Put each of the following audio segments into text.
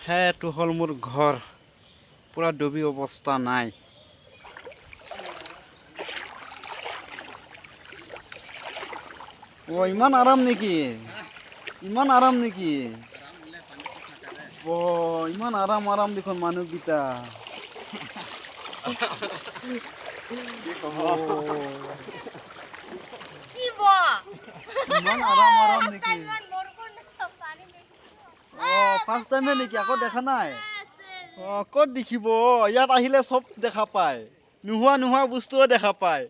সেইটো হ'ল মোৰ ঘৰ, পূৰা ডুবি অৱস্থা নাই। অ, ইমান আৰাম নেকি? ইমান আৰাম নেকি? অ, ইমান আৰাম আৰাম দেখোন মানুহকেইটা। অ, ইমান আৰাম আৰাম নেকি? অ, ফাৰ্ষ্ট টাইমে নেকি? আকৌ দেখা নাই? অ, ক'ত দেখিব? ইয়াত আহিলে চব দেখা পায়, নোহোৱা নোহোৱা বস্তুও দেখা পায়।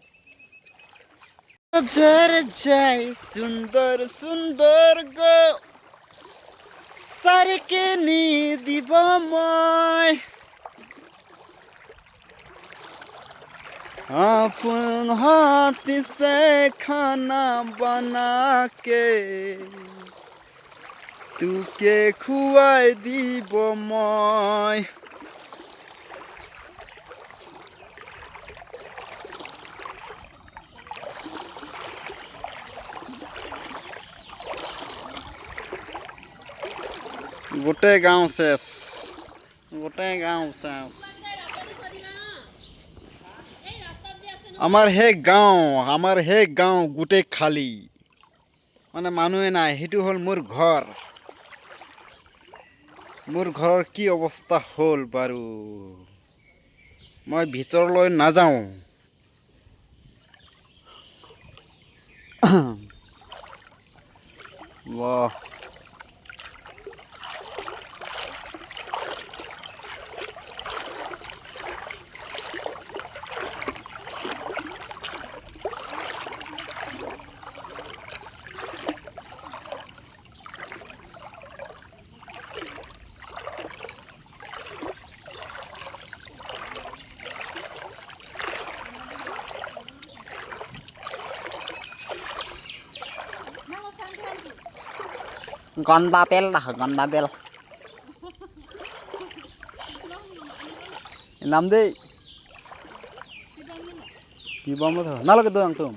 ঝৰ যায় সুন্দৰ সুন্দৰ গো চাৰিকে নিদিব মই अपन हाथ से खाना बना के তোকে খুৱাই দিব মই। গোটেই গাঁও চেচ, গোটেই গাঁও চেচ। আমাৰ সেই গাঁও, আমাৰ সেই গাঁও গোটেই খালী, মানে মানুহে নাই। সেইটো হ'ল মোৰ ঘৰ। মোৰ ঘৰৰ কি অৱস্থা হ'ল বাৰু, মই ভিতৰলৈ নাযাওঁ। বাহ, গন্দা বেল, গন্দা বেল নাম দেই কি নালাগে তো তুম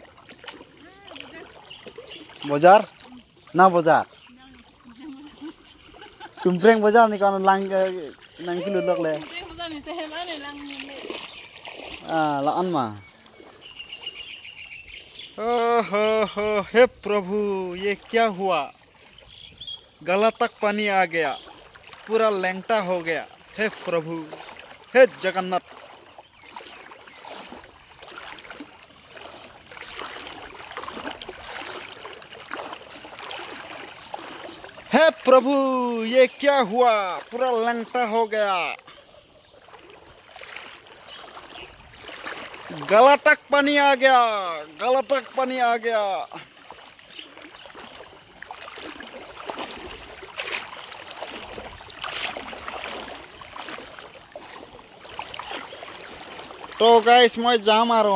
বজাৰ না বজাৰ তুমপ্ৰেং বজাৰ নি কারণ লাং নাংকিলু লগলে লান মা। ओ हो हो, हे प्रभु, ये क्या हुआ? गला तक पानी आ गया, पूरा लेंगटा हो गया। हे प्रभु, हे जगन्नाथ। हे प्रभु, ये क्या हुआ? पूरा लंगटा हो गया, गला तक पानी आ गया, गला तक पानी आ गया। তো গাইস, মই যাম আৰু।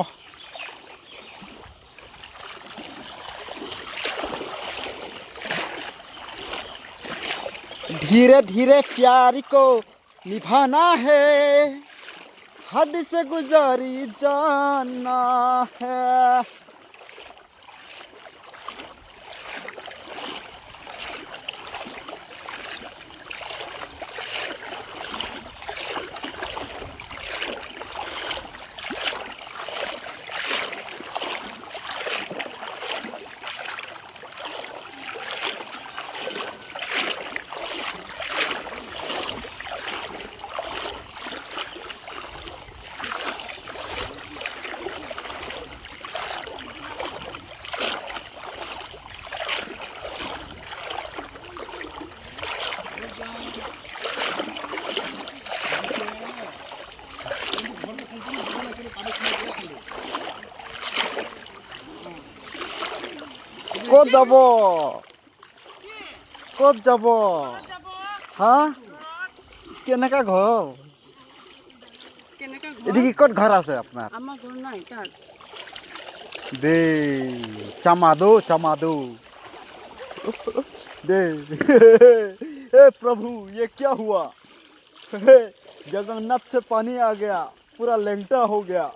धीरे धीरे प्यार को निभाना है, हद से गुजारी जाना है। ক'ত যাব? ক'ত যাব? হা, কেনেকা ঘৰ? এদিকে কি ক'ত ঘৰ আছে আপোনাৰ? আমাৰ ঘৰ নাই তাত। দে চামা দো, চামা দো दे। हे प्रभु, ये क्या हुआ? हे जगन्नाथ से पानी आ गया, पूरा लेंगटा हो गया।